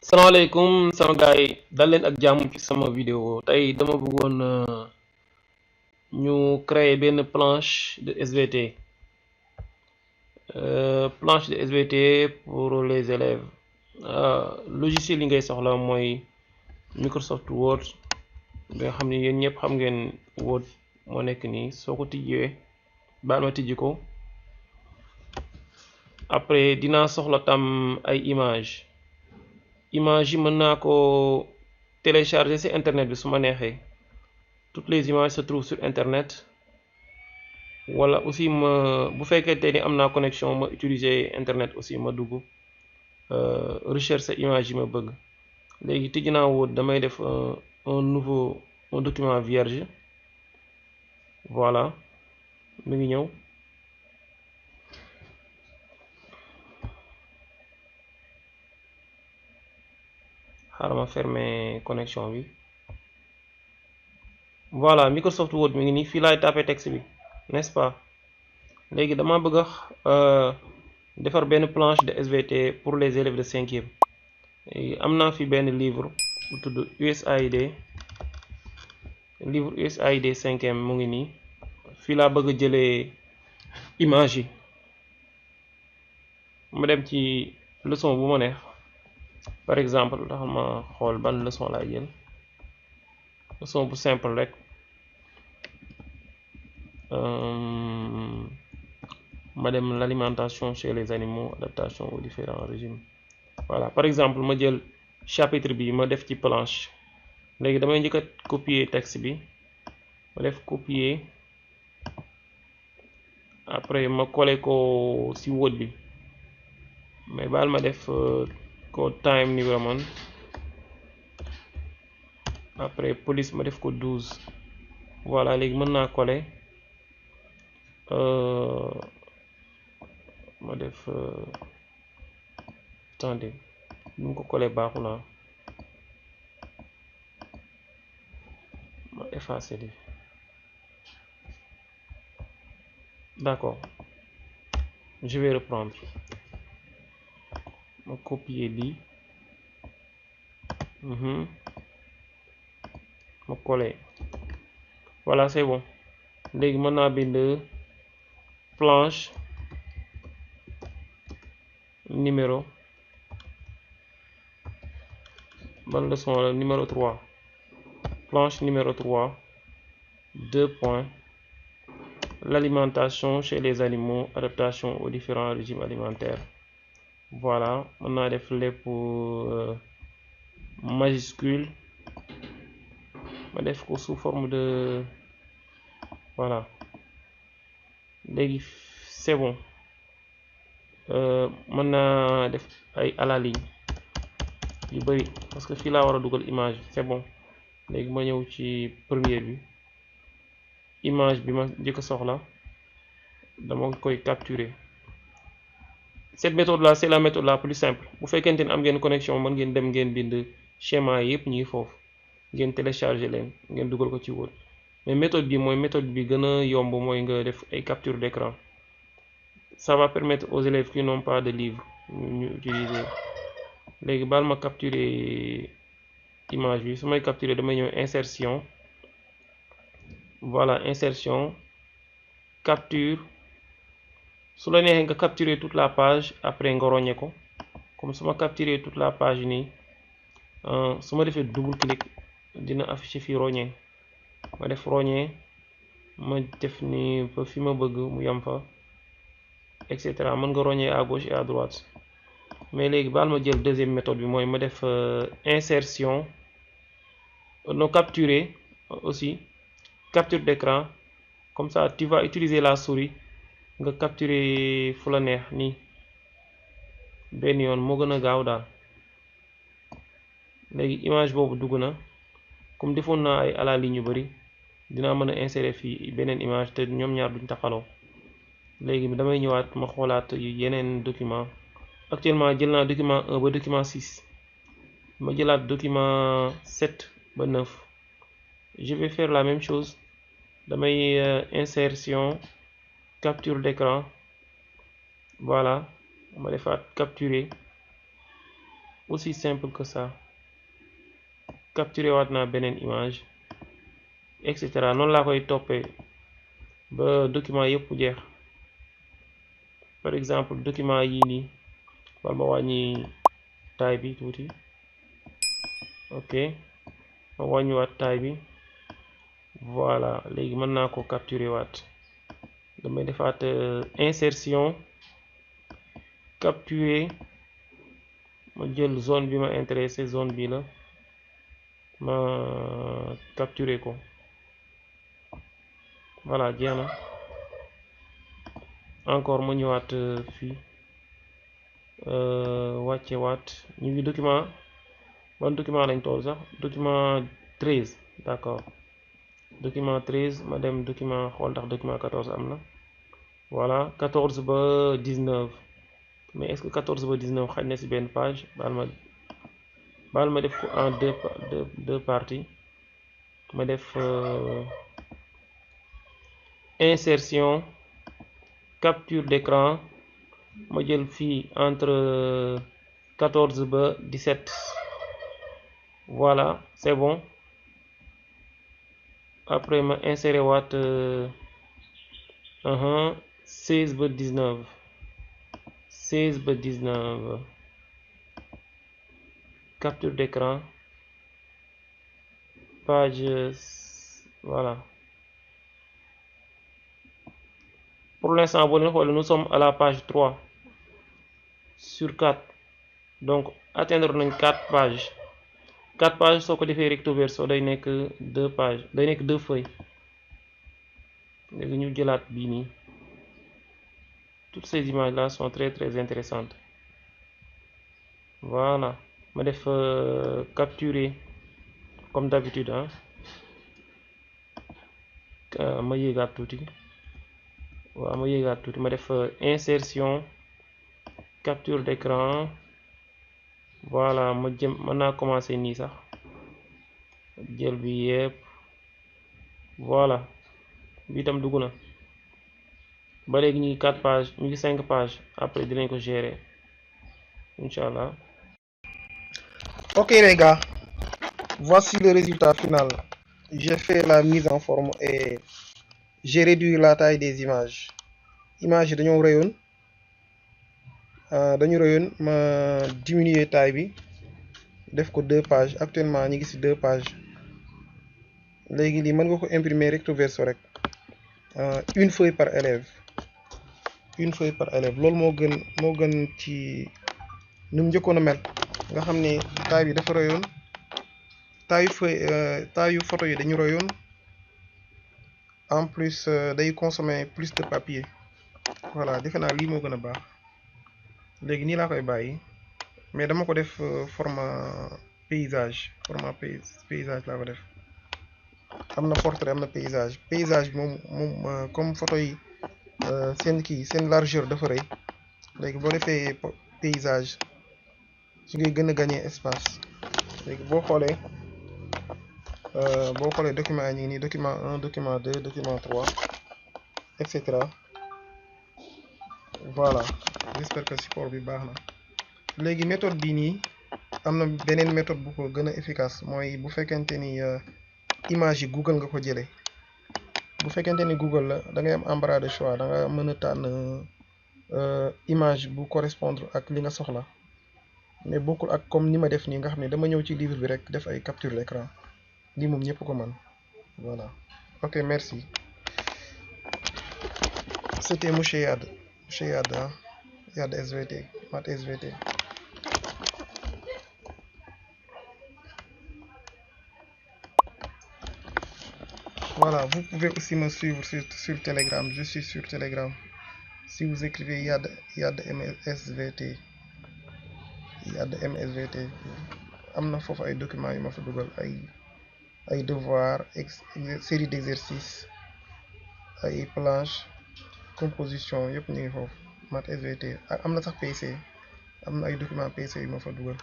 salaamaaleykum sama gars yi dal leen ak jàmm ci sama vidéo tey dama bëggoon ñu créer benn planche de SVT planche de SVT pour les élèves logiciel yi ngay soxla mooy Microsoft Word bi nga xam ni yéen ñëpp xam ngeen Word moo nekk nii soo ko tijjee baal ma tijji ko après dinaa soxla tam ay image yi mën naa ko télécharger ci internet bi su ma neexee toutes les images se trouvent sur internet wala aussi ma bu fekkee ni am naa connexion ma utiliser internet aussi ma dugg recherche image yi ma bëgg léegi tijji naa Word damay def un document vierge voilà mi ngi ñëw xaaral ma fermer connexion bi voilà Microsoft Word mi ngi nii fii laay taper texte bi n'est-ce pas léegi dama bëgg a defar benn planche de SVT pour les élèves de 5e am naa fi benn livre bu tudd USAID livre USAID 5e mu ngi nii fii laa bëgg a jëlee image yi ma dem ci leçon bu ma neex par exemple ndax ma xool ban leçon laay jël leçon bu simple rek ma dem l'alimentation chez les animaux, adaptation aux différents régimes. Voilà, par exemple ma jël chapitre bi ma def ci planche léegi damay njëkk a copier texte bi ma def copier après ma coller ko ci Word bi mais baal ma def ko Time New Roman après police ma def ko 12 voilà léegi mën naa coller ma def attendez nu ko coller baaxul na ma effacer li d'accord je vais reprendre ma copier lii ma coller voilà c'est bon léegi mën naa bind planche numéro ban leçon la numéro 3 planche numéro 3 2 points l'alimentation chez les animaux, adaptation aux différents régimes alimentaires. Voilà, on a def lépp majuscule ma def ko sous forme de voilà léegi c'est bon mën naa def ay à la ligne yu bari parce que fii laa war a dugal image c'est bon léegi ma ñëw ci première bi image bi ma njëkk a soxla dama koy capturer cette méthode là c'est la méthode la plus simple bu fekkente ne am ngeen connexion mën ngeen dem ngeen bind schéma yépp ñu ngi foofu ngeen télécharger leen ngeen dugal ko ci Word mais méthode bi mooy méthode bi gën a yomb mooy nga def ay capture d'écran ça va permettre aux élèves qui n'ont pas de livre ñu utiliser léegi baal ma capturer image bi su may capturer damay ñëw insertion voilà insertion capture su la neexee nga capturer toute la page après nga rogné ko comme su ma capturer toute la page nii su ma defee double clic dina afficher fii rogné ma def rogné ma def ni ba fi ma bëgg mu yam fa et cetera mën nga rogné à gauche et à droite mais léegi baal ma jël deuxième méthode bi mooy ma def insertion no capturer aussi capture d'écran comme ça tu vas utiliser la souris nga capturer fu la neex nii benn yoon moo gën a gaaw daal léegi image boobu dugg na comme defoon naa ay à la ligne yu bari dinaa mën a insérer fii beneen image te ñoom ñaar duñ taxaloo léegi damay ñëwaat ma xoolaat yeneen document actuellement jël naa document 1 ba document 6 ma jëlaat document 7 ba 9 je vais faire la même chose damay insertion capture d'écran voilà ma defaat capturer aussi simple que ça. Capturer waat naa beneen image etc. noonu laa koy toppee ba document yëpp jeex. par exemple document yii nii wala ma wàññi taille bi tuuti. ok ma wàññiwaat taille bi. voilà léegi mën naa ko capturer waat. damay defaat insertion capturer. ma jël zone bi ma intéressé zone bi la ma capturer ko. voilà jeex na. encore ma ñëwaat fii wàcce waat ñu ngi document ban document lañ toll sax document 13 d'accord. document 13 ma dem document xool ndax document 14 am na. voilà 14 ba 19 mais est-ce que 14 ba 19 xaj na ci benn page baal ma def ko en deux parties. ma def insertion capture d'écran ma jël fii entre 14 ba 17. voilà c'est bon. après ma insérer waat 16 ba 19 16 ba 19 capture d'écran page voilà. pour l'instant boo leen xoolee nous sommes à la page 3 sur 4 donc atteindre nañ 4 pages. 4 pages soo ko defee recto verso day nekk 2 pages day nekk 2 feuilles. léegi ñu jëlaat bii nii. toutes ces images là sont très très intéressantes. voilà ma def capturer comme d'habitude ma yéegaat tuuti. waaw ma yéegaat tuuti ma def insertion capture d'écran. voilà ma jëm mën naa commencer nii sax jël bi yépp. voilà bi tam dugg na. ba léegi ñu ngi 4 pages ñu ngi 5 pages après dinañ ko gérer Inch'Allah. Ok les gars, voici le résultat final. J'ai fait la mise en forme et j'ai réduit la taille des images. Images dañoo rëyoon ma diminuer taille bi def ko 2 pages actuellement ñu ngi ci 2 pages. léegi lii mën nga ko imprimer recto verso rek une feuille par élève. loolu moo gën ci nu mu njëkkoon a mel nga xam ne taille bi dafa rëyoon taille yu photo yi dañu rëyoon en plus day consommer plus de papier. voilà defe naa lii moo gën a baax. léegi nii laa koy bàyyi mais dama ko def format paysage laa ko def. am na portrait am na paysage bi moom comme photo yi seen largeur dafa rëy léegi boo defee paysage su ngay gën a gagner espace. léegi boo xoolee document yi ñu ngi nii document 1 document 2 document 3 etc. voilà j'espère que support bi baax na. léegi méthode bii nii am na beneen méthode bu ko gën a efficace mooy bu fekkente ni image yi Google nga ko jëlee. bu fekkente ni Google la da ngay am embarras de choix da nga mën a tànn image bu correspondre ak li nga soxla mais bokkul ak comme ni ma def nii nga xam ne dama ñëw ci livre bi rek def ay capture d'écran lii moom ñëpp ko mën. voilà ok merci. c'était monsieur Yad SVT Math SVT. Voilà, vous pouvez aussi me suivre sur Telegram. Je suis sur Telegram. Si vous écrivez Yad MSVT, am na foofu ay documents yu ma fa dugal ay devoirs série d'exercices ay planches composition yëpp ñu ngi foofu Math SVT am na sax PC am na ay documents PC yu ma fa dugal.